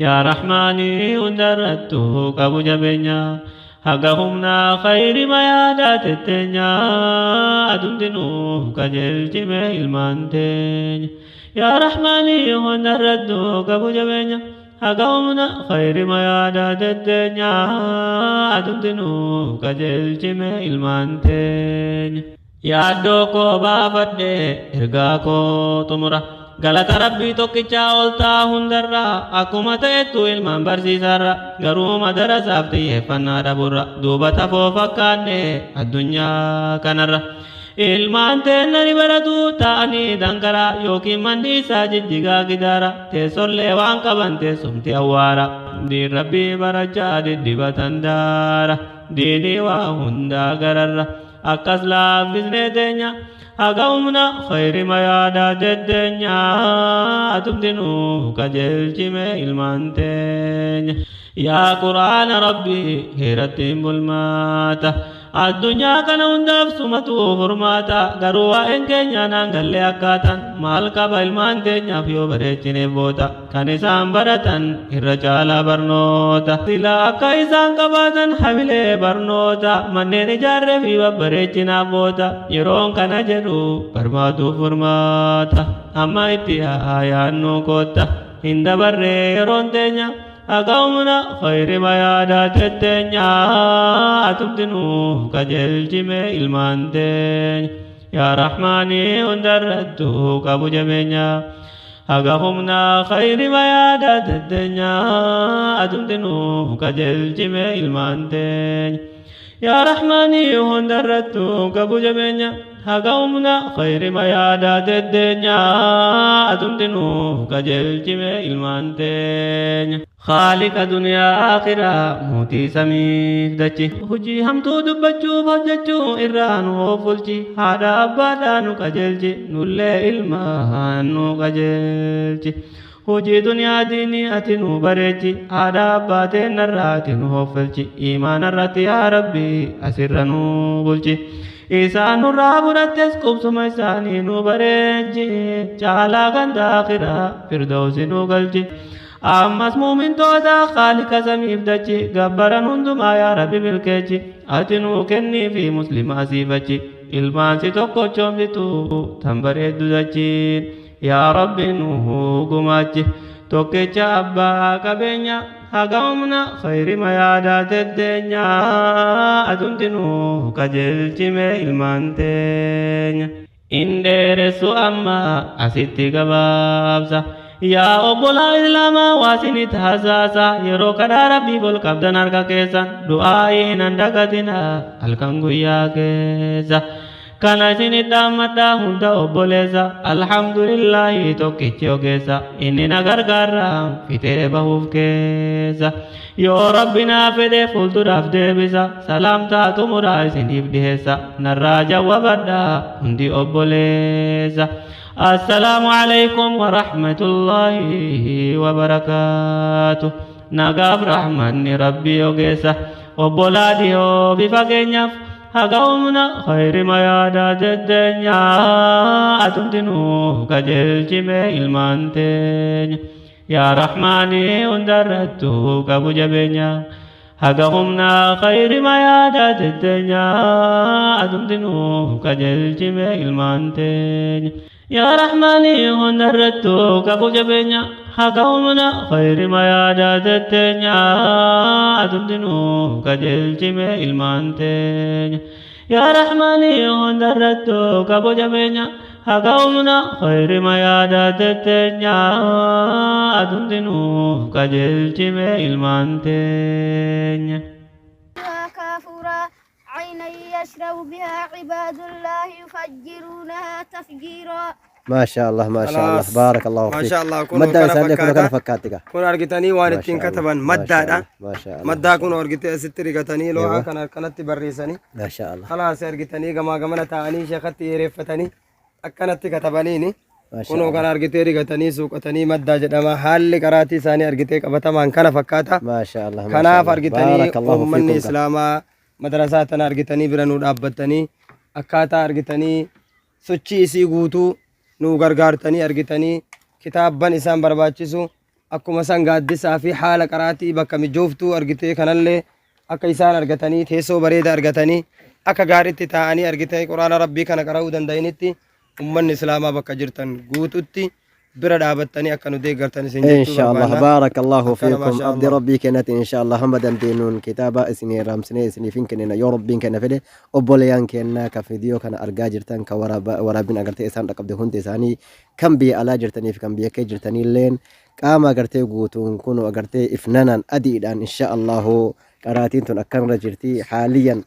Yaa Rahmaanii hundarrattuu qabu jabeenya haga humnaa khayrima yaadaa tetteenya atumti nuuf qajeelchime ilmaan teenya. Yaa Rahmaanii hundarrattuu qabu jabeenya haga humna khayrima yaadaa tetteenya atumti nuuf qajeelchime ilmaan teenya. Yaaddoo koo baafadhe ergaa koo xumura. Galata Rabbii tokkichaa ol ta'a hundarra akkuma ta'ettu ilmaan barsiisarra garuu madarasaaf xiyyeeffannaa dhaburra duuba tafoo fakkaanne addunyaa kanarra. Ilmaan teenna ni baratu ta'anii danqara yookiin manni isaa jijjigaa gidaara teessollee waan qaban teessumti awwaara. Diin Rabbii barachaa diddibatan daara diinii waa hundaa gararra akkas laaffisnee teenya. Haga humna khayrima yaadaa deddeenya atumti nuuf qajeelchime ilmaan teenya. Yaa Quraana Rabbii heerattiin bulmaata. Addunyaa kana hundaaf sumatu furmaata. Garuu waa'een keenya naan gallee akkaataan maal qaba ilmaan teenyaaf yoo bareechineef boota. Kan isaan baratan irra caalaa barnoota. Sila akka isaan qabaatan hamilee barnoota. Manneen ijaarree fi babbareechinaaf boota. Yeroon kana jedhu barbaadu furmaata. Amma itti yaadnu kootta. Hin dabarree yeroon teenya. Haga humna khayrima yaadaa tetteenya atumti nuuf qajeelchime ilmaan teenya. Yaa Rahmaanii hundarrattuu qabu jabeenya. Haga humna khayrima yaadaa tetteenya atumti nuuf qajeelchime ilmaan teenya. Yaa Rahmaanii hundarrattuu qabu jabeenya. Haga humna khayrima yaadaa tetteenya atumti nuuf qajeelchime ilmaan teenya. Khaaliqa duniyaa akhiraa mootii samiif dachi. Hojii hamtuu dubbachuuf hojjechuu irraa nu oofulchi. Haadha abbaadhaa nu qajeelchi nullee ilmaan nu qajeelchi. Hojii duniyaa diinii ati nu bareechi. Haadha abbaa teennarraa ati nu oofulchi. Imaanarratti yaa Rabbi asirra nu bulchi. Isaan nurraa fudhattes qubsuma isaanii nu bareechi. Caalaa ganda akhiraa firdawsi nu galchi. Ammas muumintoota khaalika samiif dachi gabbaran hundumaa yaa Rabbi milkeechi. Ati nuu kennii fi muslimaa siifachi. Ilmaan si tokkochoomsitu tan bareeddu dachiin. Yaa Rabbi nuu gumaachi. Tokkicha abbaa qabeenya haga humna khayrima yaadaa tetteenya atumti nuuf qajeelchime ilmaan teenya. In dheeressu amma asitti gabaabsa. Yaa obbolaa Islaamaa waa isinitti hasaasa yeroo kadhaa Rabbii ol qabdan harka keessan du'aa'ii nan dagatina halkan guyyaa keessa. Kana isinit dhaammadhaa hunda obboleessa alhamdulillaahi tokkichi ogeessa inni na gargaara fixee bahuuf keessa. Yoo Rabbi naa fedhe fuulduraaf deebisa salaamtaa xumuraa isiniif dhiheessa narraa jawwabadhaa hundi obboleessa. Assalaamu alaikum wa rahmatullahi wa barakaatuh. Nagaaf rahmanni Rabbii ogeessa obbolaa dhiyoo fi fageenyaaf haga humna khayrima yaadaa deddeenya atumti nuuf qajeelchime ilmaan teenya. Yaa Rahmaanii hundarrattuu qabu jabeenya. Haga humna khayrima yaadaa deddeenya atumti nuuf qajeelchime ilmaan teenya. Yaa Rahmaanii hundarrattuu qabu jabeenya. Haga humna khayrima yaadaa tetteenya atumti nuuf qajeelchime ilmaan teenya. Yaa Rahmaanii hundarrattuu qabu jabeenya. Haga humna khayrima yaadaa tetteenya atumti nuuf qajeelchime ilmaan teenya. كافورا عينا يشرب بها عباد الله يفجرونها تفجيرا. Maashaa Allah, maashaa Allah. Khalaas. Baarakallahu fiik. Maashaa Allah, kun Maddaan kana isaallee kun fakkaata. kana fakkaatti gaa. Kun argitanii waan ittiin Maashaa Allah, kataban maashaa maddaadha. Allah, maashaa Allah. Maddaa kun argitee asitti rigatanii loohaa Ewa. kana akkanatti barreessanii. Maashaa Allah. Khalaas argitanii gamaa gamana taa'anii sheekatti dheereffatanii akkanatti katabaniini. Maashaa Kunoo Allah. kana argitee rigatanii suuqatanii maddaa jedhama. Haalli qaraatii isaanii argitee qabatamaan kana fakkaata. Maashaa Allah, maashaa Kanaaf Allah. argitanii Baarakallahu uummanni fiikum gaa. Islaamaa madrasaa tana argitanii bira nuu dhaabbattanii akkaataa argitanii sochii isii guutuu nuu gargaartanii argitanii kitaabban isaan barbaachisu. Akkuma san gaaddisaa fi haala qaraatii bakka mijooftuu argitee kanallee akka isaan argatanii, teessoo bareeda argatanii, akka gaariitti taa'anii argitee Quraana Rabbii kana qara'uu danda'initti, ummanni Islaamaa bakka jirtan guututti bira dhaabattanii akka nu deeggartan isin jechuu إن شاء الله. barbaanna. بارك الله Akkana فيكم. ما شاء Abdii الله. Rabbii kennati إن شاء الله hamma dandeenyuun kitaaba isinii raamsinee isiniif hin kennina yoo Rabbiin kenna fedhe. Obboleeyyan kenna ka viidiyoo kana argaa jirtan, ka waraabbiin agartee isaan dhaqqabde, hundi isaanii kan biyya alaa jirtaniif kan biyya kee jirtaniilleen qaama agartee guutuun kun agartee ifnanan adiidhaan إن شاء الله qaraatiin tun akkanirra jirti haaliyan.